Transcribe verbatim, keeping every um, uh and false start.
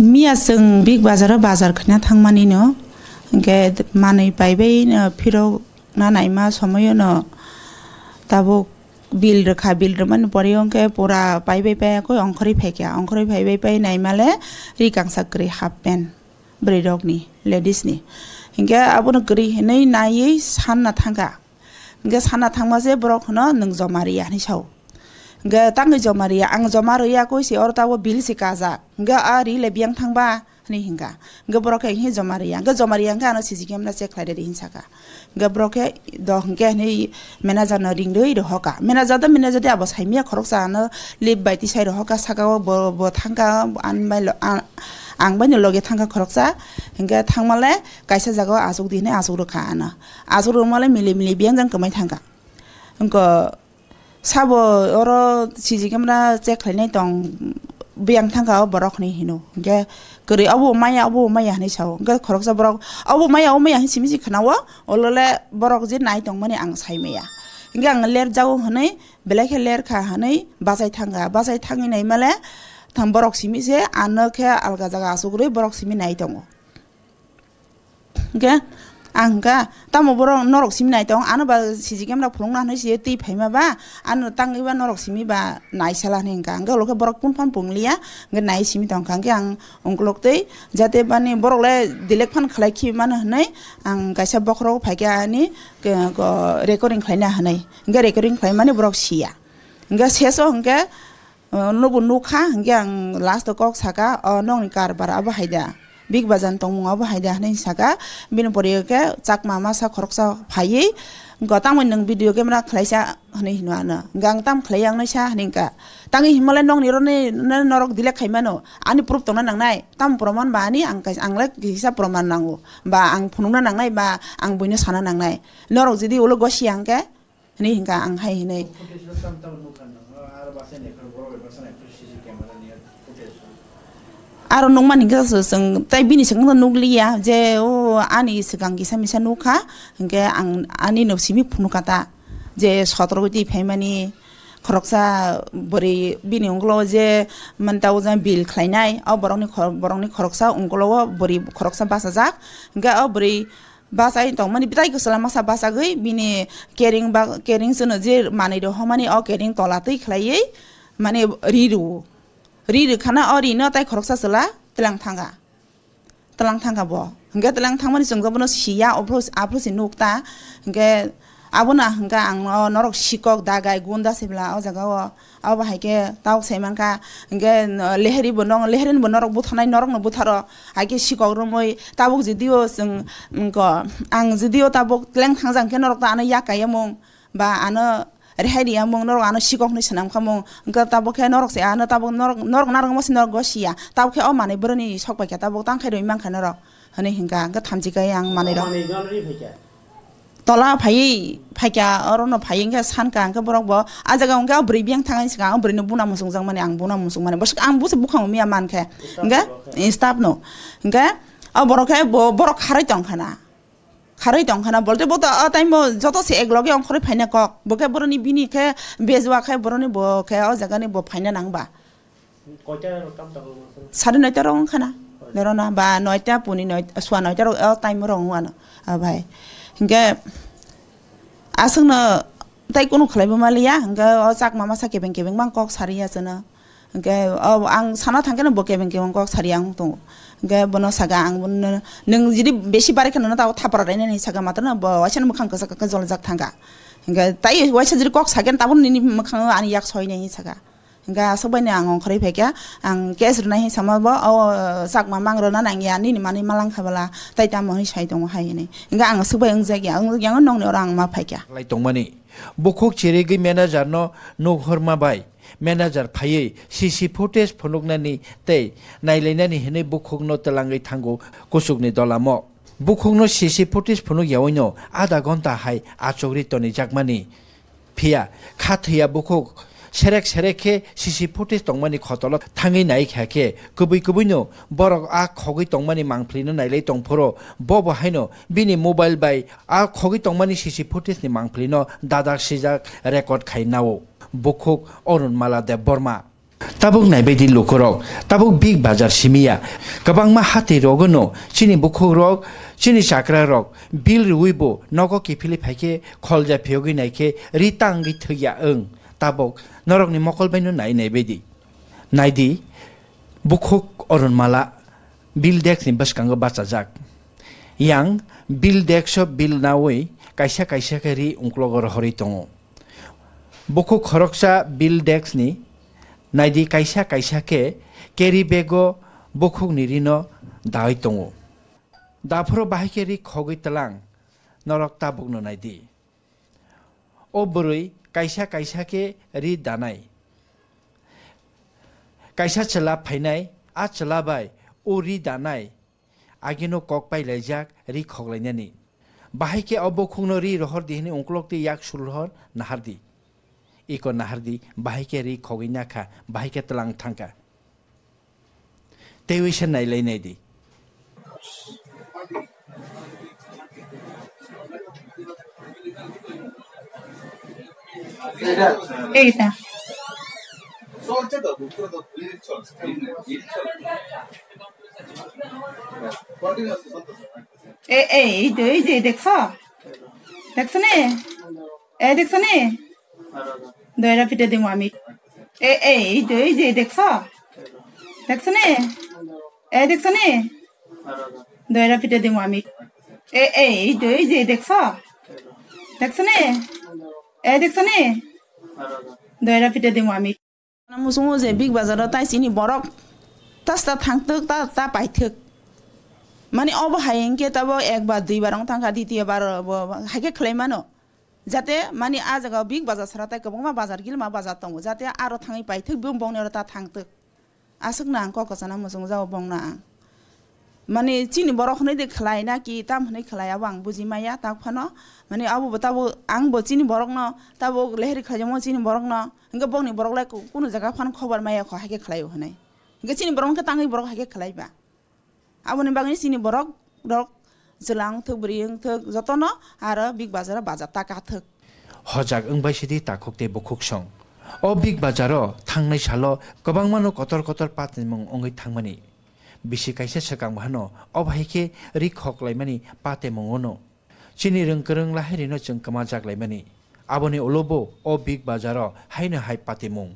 Miya chwng Big Bazar o bazar khaina thangmani no, hwnkhe manwi paibai no phirok na naima somoyo no tabuk bill rwkha, bill rwmani pore hwnkhe pura paibai paiya koi ongkhorwi phaikha, ongkhorwi phaibai pai naimale ri kangsa kwrwi half pant bwrwi rokni, ladies ni. Hwnkhe abono kwrwi hinwi naiwi sanna thangkha. Hwnkhe sanna thangma se borok hwno, "Nwng joma riya," hinwi sao. Hwnkhe tangwi joma riya, ang joma riya koi se oro tabuk bill se kajak. Hwnkhe a ri le biyang thangba hinwi hwnkha. Hwnkhe borok khe hinwi joma riya. Hwnkhe joma riya hwnkhe ano C C camera check khlai rwdi hinwi sakha. Hwnkhe borok khe do hwnkhe hinwi manager no ring rwi rohorkha. Manager do manager de abo saimanya khoroksa ano lip bai tisai rohorkha saka o bo, bo thangkha ani bai lo, a, ang bai no loge thangkha khoroksa. Hwnkhe thangmale kaisa jaga o achukdi hinwi achuk rwkha ano. Achuk rwmale mili mili biyang jang kwmai thangkha. Hwnkhe sabo oro C C camera check khlainai tong, biyang thangkha o borok hinwi hino. Hwnkhe kwrwi obo maya, obo maya hinwi sao. Hwnkhe khoroksa borok, "Obo maya, obo maya," hinwi simi se khwnao, olole borok je nai tongmani ang saimaya. Hwnkhe ang ler jago hinwi, belai khe ler kha hinwi bachai thangkha. Bachai thangwi naimale thang borok simi se ano khe alga jaga achuk rwi borok simi nai tongo. Hwnkhe ang hwnkha, "Tamo borok norok simi nai tong, ano ba C C camera phulukna hinwi se twi phaima ba, ano tangwi ba norok simi ba naisala," hinwi hwnkha. Hwnkhe ulo khe borok phone phano pungliya, hwnkhe nai simi tongkha. Hwnkhe ang ungkuluk twi jate bani borok le delete phano khlai khi mano hinwi ang kaisa bokhorok phaikha ani ke-, ko-, recording khlaina hinwi. Hwnkhe recording khlaimani borok siya. Hwnkhe seso hwnkhe, O, nobo nukha, hwnkhe ang last o kok saka, "O, nokni karbar abo hai da? Big Bazar ni tongmung abo hai da?" hinwi saka. Bini pore khe chakma masa khoroksa phaiwi, "Hwnkhe tamo nwng video camera khlaisa?" hinwi hino ano. Hwnkhe ang, "Tamo khlai ang naisa?" hinwi hwnkha. "Tangwi hinmale nokni oro ni, no-, norok delete khaimano, ani proof tongna nangnai, tamo proman ba ani ang kaisa, ang le kisa proman nango, ba ang phunukna nangnai, ba ang buino sana nangnai. Norok jodi ulo gosi ya hwnkhe," hinwi hwnkha ang hai hinwi. Aro nukmani hwnkhe chwng tai bini swkang nukliya je o ani swkang kisa misa nukha, hwnkhe ang ani no simi phunukha ta je sotro gwi twi phaimani khoroksa bwrwi bini unglo je manta o jang bill khlainai o borokni khor-, borokni khoroksa unglo o bwrwi khoroksa bachajak, hwnkhe o bwrwi bachai tongmani, tai kwchwla masa bachagwi bini kering ba, kering chwngno je manwi rw hwnmani o kering tola twi khlaiwi mane ri rw-, ri rwkhana o rino tai khoroksa chwla tlang thangkha, tlang thangkha bo. Hwnkhe tlang thangmani chwng bono siya, ophru, aphru se nuk ta. Hwnkhe abono hwnkha ang o norok sikok dagai gunda se bwla o jaga o. Abo hai khe tabuk sai mankha, hwnkhe, no, leheri bo nong-, leherini bo norok butharnai, norokno butharo, hai khe sikok romwi tabuk judio chwng, wngkha, ang judio tabuk tleng thangjak hwnkhe norok ta ano yak kaiyamung ba ano rehai riyamung, norok ano sikok hinwi swnam khamung, hwnkhe tabuk khe norok se ano tabuk norok, norok narwkma se norok gosiya, tabuk khe o manwi bwrwini sok bai khe tabuk tang khe rwi mankha norok, hwnwi hwnkha, hwnkhe thamchi kai ang manwi rok. Manwi gana ri phai kha? Tola phaiwi phaikha, orono phaiwi hwnkhe sankha, hwnkhe borok bo ah jaga hwnkhe o bwrwi biyang thangani swkang o bwrwino buna muchungjakmani, ang buna muchungmani, bwswk ang busi bwkhango miya mankhe, hwnkhe staff no, hwnkhe o borok khe bo, borok kharwi tongkhana, kharwi tongkhana bolte bo to o time o joto se ek loge ongkhorwi phaina kok, bo khe boroni bini khe bejua khe boroni bo khe o jagani bo phaina nangba. Koita rok tam tongo? Sade noita rok wngkha na. Hoi. Doro na ba noita puni noita, sua noita rok o time rok wngkha na. Ah, bai. Hingke aswkno tai kunu khlaibo maliya, hingke o chakma masa kebeng kebeng bang kok sariya chwno. Hingke o ang sana thangkhe no bo kebeng kebeng kok sariya wng tongo. Hingke bono saka ang bono, "Nwng jodi besi barai khe nono tabuk thapra rainani," saka matwrwno bo waisa ni mwkhang kwchak khe joljak thangkha. Hingke tai waisa jodi kok sakhe tabuk nini mwkhango ani yak soinai saka. Hingke aswk bai no ang ongkhorwi phaikha, ang case rwnai hinwi sama bo, o chakma mang rwna nangya, nini manwi malang kha bwla, tai tamo hinwi sai tongo hai hinwi. Hingke ang aswk bai wngjakya, wngjakya, nokni oro ang ma phaikha. Lai tongmani. Bukhuk chirigwi manager no nukhorma bai manager phaiwi C C footage phunuknani tei nailainani hinwi bukhukno twlangwi thango kuchukni dolamo. Bukhukno C C footage phunuk yaui no adha ghonta hai achukri tonijakmani. Phiya kha thwiya bukhuk serek serek khe C C footage tongmani khotolo thangwi nai kha khe, kubui kubui no borok a khogwi tongmani mangpili no nailai tong phuru, bo bo haino bini mobile bai a khogwi tongmani C C footage ni mangpili no dadak sijak record khai nao bukhuk Arunmala Debbarma. Tabuk naibaidi lukurok, tabuk Big Bazar simiya, kwbangma hati rogono chini bukhukrok, chini chakrarok bill rwui bo nogo kiphilwi phaikhe kholja phiyogwi naikhe ri tangwi thwkya wng. Tabuk norokni mokol baino nai naibaidi. Naidi, bukhuk Arunmala bill desk ni bwskango bachajak. Yang bill desk o bill naui kaisa kaisa khe ri ungklogo rohorwi tongo. Bukhuk khoroksa bill desk ni naidi kaisa kaisa khe carry bag o bukhuk ni rino daui tongo. Daphuru bahai khe ri khogwi tlang, norok tabukno naidi. O bwrwi kaisa kaisa khe ri danai. Kaisa chwla phainai, a chwla bai o ri danai agino kok pai laijak ri khoklainani. Bahai khe o bukhukno ri rohor di hwnwi ungkulok twi yak sulhor nahar di. Iko nahar di, bahai khe ri khogwi nakha, bahai khe tlang thangkha. Teiwi se nailai nai di. Eta. E, e, ei to, ei je, dekso? Dekso ne? E, dekso ne? Doira pite demo ami. E, e, ei to, ei je, dekso? Dekso ne? E, dekso ne? Doira pite demo ami. E, e, ei to, ei je, dekso? Dekso ne? E, dekso ne? Doira pite demo ami. Musungo je Big Bazar o tai chini borok ta sta thangthwk, ta, ta paithwk. Mani obo hai hwnkhe tabo ek bar, dui bar wng thangkha, ditiyo bar bo, bo hai khe khlai mano. Jate mani a jaga Big Bazar sara tai kwbangma bazar, gilma bazar tongo. Jate aro thangwi paithwk, bong bongni oro ta thangthwk. Aswkno ang kok kwchana muchungjao bongno ang. Mani chini borok hwnwi de khlai na ki tam hwnwi khlai abo ang buji maya, tak phano mani abo bo tabo ang bo chini borokno tabo lehri khlaijakma chini borokno, hwnkhe bongni borok lai ku-, kunu jaga phano khobor maya kho hai khe khlai o hwnwi. Hwnkhe chini borok hwnkhe tangwi borok hai khe khlai ba. Aboni bagwi chini borok rok chwla wngthwk, bwrwi wngthwk, jotono aro Big Bazar o baja ta kathwk. Hojak wngbai sidi takhuk tei bukhuk song. O Big Bazar o thangnai salo kwbangmano kotor kotor patimung wngwi thangmani. Bisi kaisa swkang bahano obo hai khe ri khok laimani patimung ono. Chini rwng kwrwng lahirino chwng kwma jak laimani. Aboni ulo bo o Big Bazar o haino hai patimung.